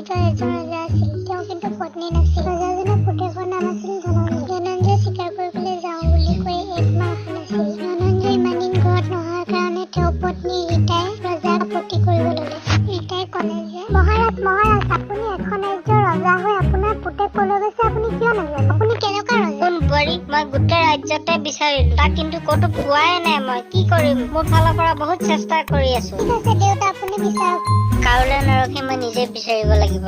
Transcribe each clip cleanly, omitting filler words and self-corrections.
ৰাজ্যৰ এজন ৰজা আছিল। তেওঁ কিন্তু পত্নী নাছিল। ৰজাজনৰ পুতেকৰ নাম আছিল ধনঞ্জয়। ধনঞ্জয় চিকাৰ কৰিবলৈ যাওঁ বুলি কৈ এক মাহ অহা নাছিল। ধনঞ্জয় ইমান দিন ঘৰত নোহোৱাৰ কাৰণে তেওঁৰ পত্নী ৰীতাই ৰজাক আপত্তি কৰিব ল'লে। ৰীতাই ক'লে যে, "মহাৰাজ, মহাৰাজ, আপুনি এখন ৰাজ্যৰ ৰজা হৈ আপোনাৰ পুতেক কলৈ গৈছে আপুনি কিয় নাজানে? আপুনি কেনেকুৱা ৰজা?" কোন বোৱাৰী, মই গোটেই ৰাজ্যতে বিচাৰিলো তাক, কিন্তু ক'তো পোৱাই নাই। মই কি কৰিম? মোৰ ফালৰ পৰা বহুত চেষ্টা কৰি আছো। "ঠিক আছে দেউতা, আপুনি বিচাৰক।" কাৰোলৈ নৰখি মই নিজে বিচাৰিব লাগিব।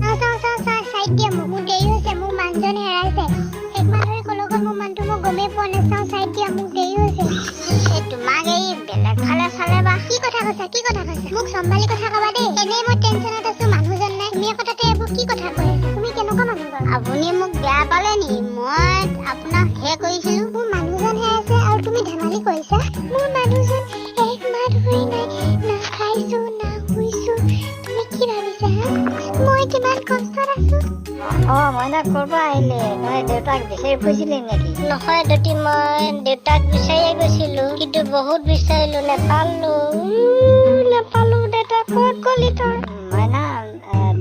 চাওঁ চাওঁ চাওঁ চাওঁ, চাইড দিয়া মোক। মোৰ দেৰি হৈছে। মোৰ মানুহজন হেৰাইছে। এক মাহ ধৰি ক'লৈ গ'ল মোৰ মানুহটো, মই গমেই পোৱা নাই। চাওঁ, চাইড দিয়া মোক, দেৰি হৈছে। এই তোমাক এই বেলেগ ফালে চালে বা। কি কথা কৈছা? কি কথা কৈছা? মোক চম্ভালি কথা কবা দেই। এনেই মই টেনচনত আছো, মানুহজন নাই। তুমি আকৌ তাতে এইবোৰ কি কথা কৈ আছা? তুমি কেনেকুৱা মানুহ বাৰু? আপুনি মোক বেয়া পালে নেকি? মই আপোনাক হে কৰিছিলো। মোৰ মানুহজন হেৰাইছে আৰু তুমি ধেমালি কৰিছা? মোৰ মানুহজন এক মাহ ধৰি নাই, না খাইছো না শুইছো। তুমি কি ভাবিছা হা, মই কিমান কষ্টত আছো? অ মইনা, ক'ৰ পৰা আহিলে? তই দেউতাক বিচাৰি ফুৰিছিলি নেকি? নহয় দতি, মই দেউতাক বিচাৰিয়ে গৈছিলো, কিন্তু বহুত বিচাৰিলো, নেপালো। নেপালো দেউতা, ক'ত গ'লি তই? মইনা,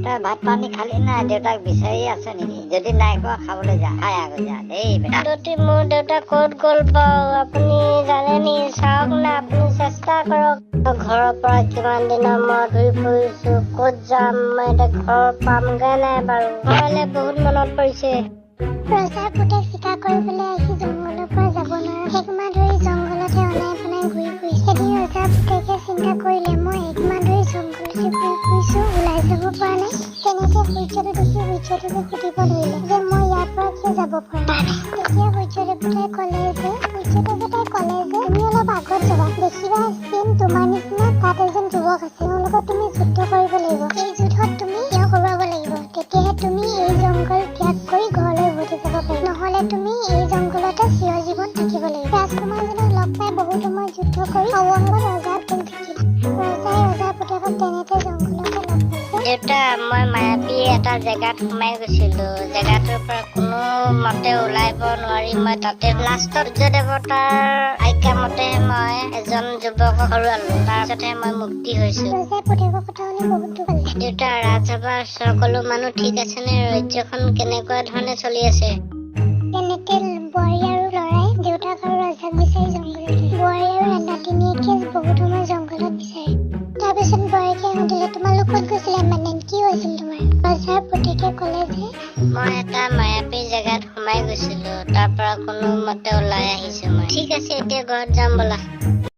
তই ভাত পানী খালি নাই? দেউতাক বিচাৰি আছ নেকি? যদি নাই খোৱা, খাবলৈ যা, খাই আগৈ যা দেই বেটা। দতি, মোৰ দেউতা ক'ত গ'ল বাৰু আপুনি জানে নি? চাওক না, আপুনি চেষ্টা কৰক। ঘৰৰ পৰা কিমান দিনৰ মূৰত ঘূৰি ফুৰিছো। ক'ত যাম মই এতিয়া? ঘৰ পামগে নাই বাৰু? ঘৰলে বহুত মনত পৰিছে। ৰজাৰ পুতেক চিকাৰ কৰিবলৈ আহি জংঘলৰ পৰা যাব নোৱাৰে। এক মাহ ধৰি জংঘলতে অনাই বনাই ঘূৰি ফুৰিছে। এদিন ৰজাৰ পুতেকে চিন্তা কৰিলে, মই এক মাহ ধৰি জংঘলতে ঘূৰি ফুৰিছো, ওলাই যাব পৰা নাই। তেনেতে সূৰ্যটো দেখি সূৰ্যটোকে সুধিব ধৰিলে যে মই ইয়াৰ পৰা কিয় যাব পৰা নাই? তেতিয়া সূৰ্য দেৱতাই ক'লে যে তুমি অলপ আগত যাবা, দেখিবা চেম তোমাৰ নিচিনা তাত এজন যুৱক আছে। তেওঁৰ লগত তুমি যুদ্ধ কৰিব লাগিব। এই যুদ্ধত তুমি তেওঁক হৰুৱাব লাগিব, তেতিয়াহে তুমি এই জংঘল ত্যাগ কৰি ঘৰলৈ উভতি যাব পাৰিবা। নহলে তুমি এই জংঘলতে চিৰজীৱন থাকিব লাগিব। ৰাজকুমাৰজনক লগ পাই বহুত সময় যুদ্ধ কৰি অৱশেষত ৰজাৰ পুতেক জিকিল। ৰজাই ৰজাৰ পুতেকক তেনেতে জংঘলতে লগ পালে। দেউতা, মই মায়াবী এটা জেগাত সোমাই গৈছিলো। জেগাটোৰ পৰা কোনো মতে ওলাব নোৱাৰি মই তাতে লাষ্টত সূৰ্য দেৱতাৰ আজ্ঞা মতে মই এজন যুৱকক হৰুৱালো। তাৰপিছতহে মই মুক্তি হৈছো। ৰজাই পুতেকৰ কথা শুনি বহুত দুখ পালে। দেউতা, ৰাজসভাৰ সকলো মানুহ ঠিক আছেনে? ৰাজ্যখন কেনেকুৱা ধৰণে চলি আছে? তেনেতে বোৱাৰী আৰু ল'ৰাই দেউতাক আৰু ৰজাক বিচাৰি জংঘলত গ'ল। বোৱাৰী আৰু নাতিনীয়েকে বহুত সময় জংঘলত বিচাৰে। তাৰপিছত বোৱাৰীকে সুধিলে, তোমালোক ক'ত গৈছিলা ইমান দিন? কি হৈছিল তোমাৰ? ৰজাৰ পুতেকে ক'লে যে মই এটা মায়াবী জেগাত সোমাই গৈছিলো। তাৰ পৰা কোনো মতে ওলাই আহিছো মই। ঠিক আছে, এতিয়া ঘৰত যাম ব'লা।